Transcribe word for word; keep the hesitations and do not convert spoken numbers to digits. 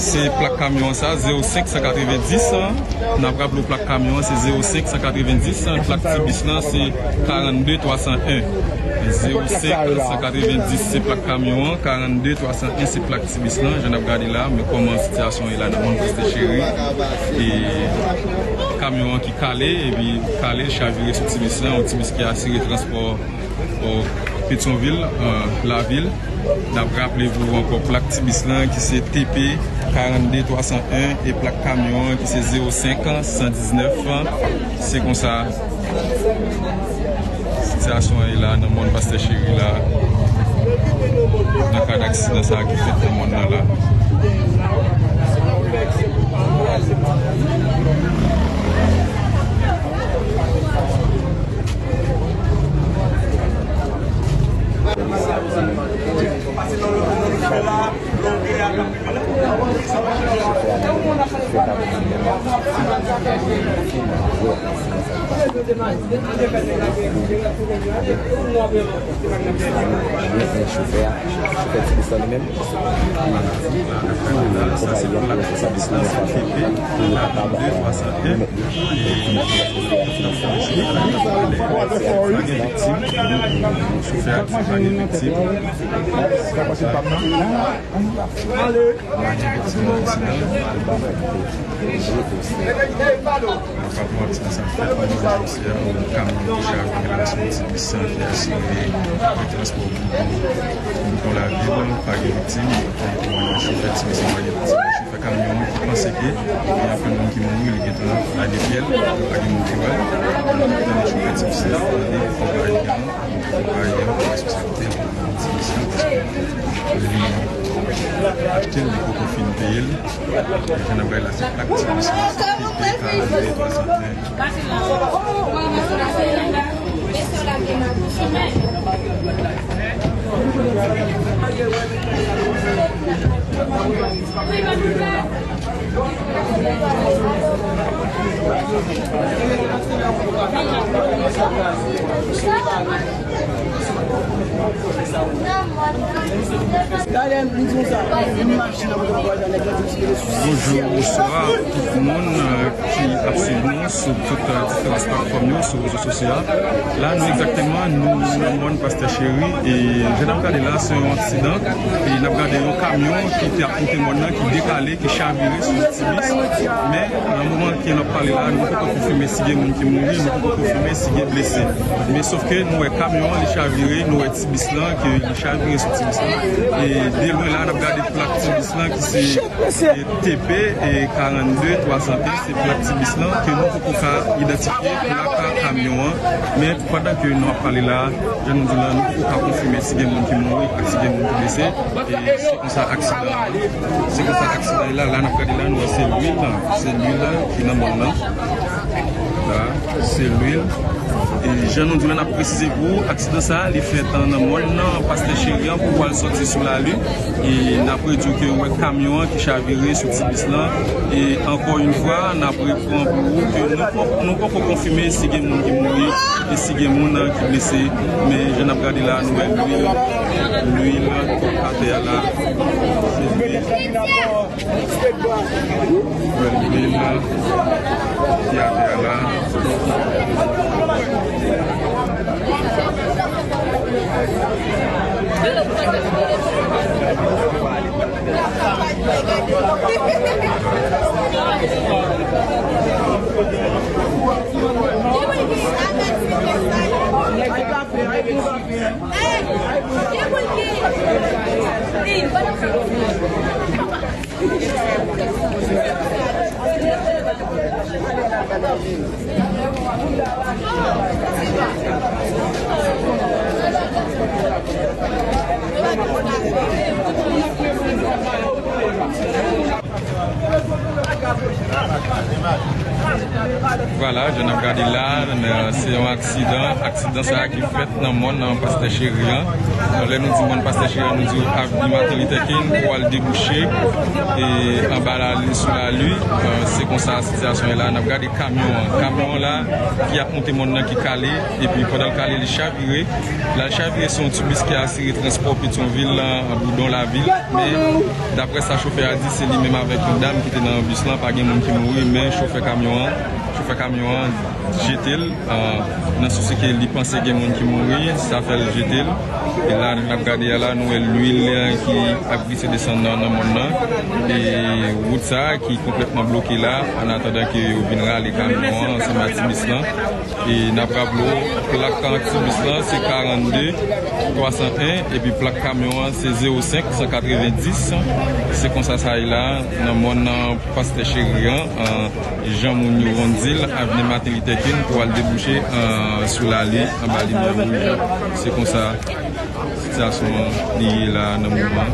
Se plak kamyon an sa, zewo senk san katrevenndis. N ap raple w, plak kamyon an se zewo senk san katrevenndis, plak ti bis lan se karannde twa san en. Zewo senk san katrevenndis se plak kamyon an, karannde twa san en se plak ti bis lan. Jan n ap gade la, men kòman sitiyasyon ye la nan mòn Pastè Cheri. E kamyon an ki kale, epi kale, chavire sou ti bis lan, yon ti bis ki asire transpò o Petyonvil, e, lavil. N ap raple pou ankò plak ti bis lan ki se T P karannde twa san en e plak kamyon an ki se zewo senk san diznèf. Se konsa sitiyasyon an ye la nan mòn Pastè Cheri la, nan kad aksidan sa a ki fèt nan mòn nan la. Chofè a, chofè ti bis lan li menm, pou konpayi an, pou responsab bis lan, pou yo kapab remèt li. Chofè a di pa gen viktim. Nan fason aksidan sa fèt, nou jodi a, yon kamyon ki chavire la sou ti bis lan ki asire transpò pou, pou lavil, pa gen viktim. Chofè ti bis lan pa gen viktim. Chofè kamyon an ki panse ke gen anpil moun ki mouri, li gentan lage pye l, pa gen moun ki wè l. Tande chofè ti bis lan mande konpayi an, konpayi an pran responsablite l pou ti bis lan, paske li achte l, li poko fin peye l. Jan n ap gade la, se plak ti bis lan, se T P karannde twa san en. Bonjou, bonswa tout moun, e, ki ap swiv nou sou tout, e, diferans platfòm yo, sou rezo sosyal. La, nou egzakteman, nou nan mòn Pastè Cheri, e jan n ap gade la, se yon aksidan, e n ap gade yon kamyon ki te ap moute mòn nan, ki dekale, ki chavire sou ti bis. Men, nan moman ke n ap pale la, nou poko konfime si gen moun ki mouri, nou poko konfime si gen blese. Men sòf ke nou wè kamyon an, li chavire, nou wè ti bis lan, ke li chavire sou ti bis lan. E de lwen la, n ap gade plak ti bis lan, ki se, e, T P, e, karannde twa san en, se plak ti bis lan, ke nou poko ka idantifye plak kamyon an. Men pandan ke nou ap pale la, jan nou di la, nou poko ka konfime si gen moun ki mouri ak si gen moun ki blese. E se konsa aksidan, se konsa aksidan la, la n ap gade la, nou wè se lwil, se lwil ki nan mòn nan. La, se lwil. E jan nou di la, n ap presize pou ou, aksidan sa a, li fèt nan mòn nan, Pastè Cheri an, pou w al sòti sou Lali. E n ap redi w ke w wè kamyon an ki chavire sou ti bis lan. E ankò yon fwa, n ap repran pou ou ke nou poko, nou poko konfime si gen moun ki mouri e si gen moun, e, ki blese. Men jan n ap gade la, nou wè lwil, lwil atè a la. Se lwil. Lwil ki atè a la. Vwala, jan n ap gade la, se yon aksidan. Aksidan sa a ki fèt nan mòn nan Pastè Cheri an. Lè nou di mòn Pastè Cheri an, nou di avni Martin Luther King pou al debouche e anba lali, sou lali. Se konsa sitiyasyon ye la. N ap gade kamyon an. Kamyon an la ki ap monte mòn nan ki kale, epi pandan l kale, li chavire. Lè l chavire, se yon ti bis ki asire transpò Petyonvil lan, Boudon, Lavil. Men, daprè sa chofè a di, se li menm avèk yon dam ki te nan bis lan, pa gen moun ki mouri, men chofè kamyon an, chofè kamyon an jete l, nan sousi ke li panse gen moun ki mouri, sa fè l jete l. E la, n ap gade a la, nou wè lwil ki ap glise desann nan, nan mòn nan. E wout sa a ki konplètman bloke la, an atandan ke yo vin rale kamyon an ansanm ak ti bis lan. E n ap raple w, plak ti bis lan se karannde twa san en, epi plak kamyon an se zewo senk san katrevenndis. Se konsa sa ye la, nan mòn nan Pastè Cheri an, an Jan Mounyo Wondil, avni Martin Luther King, pou al debouche, an, sou lali anba limyè wouj. Se konsa sitiyasyon an li ye la nan moman.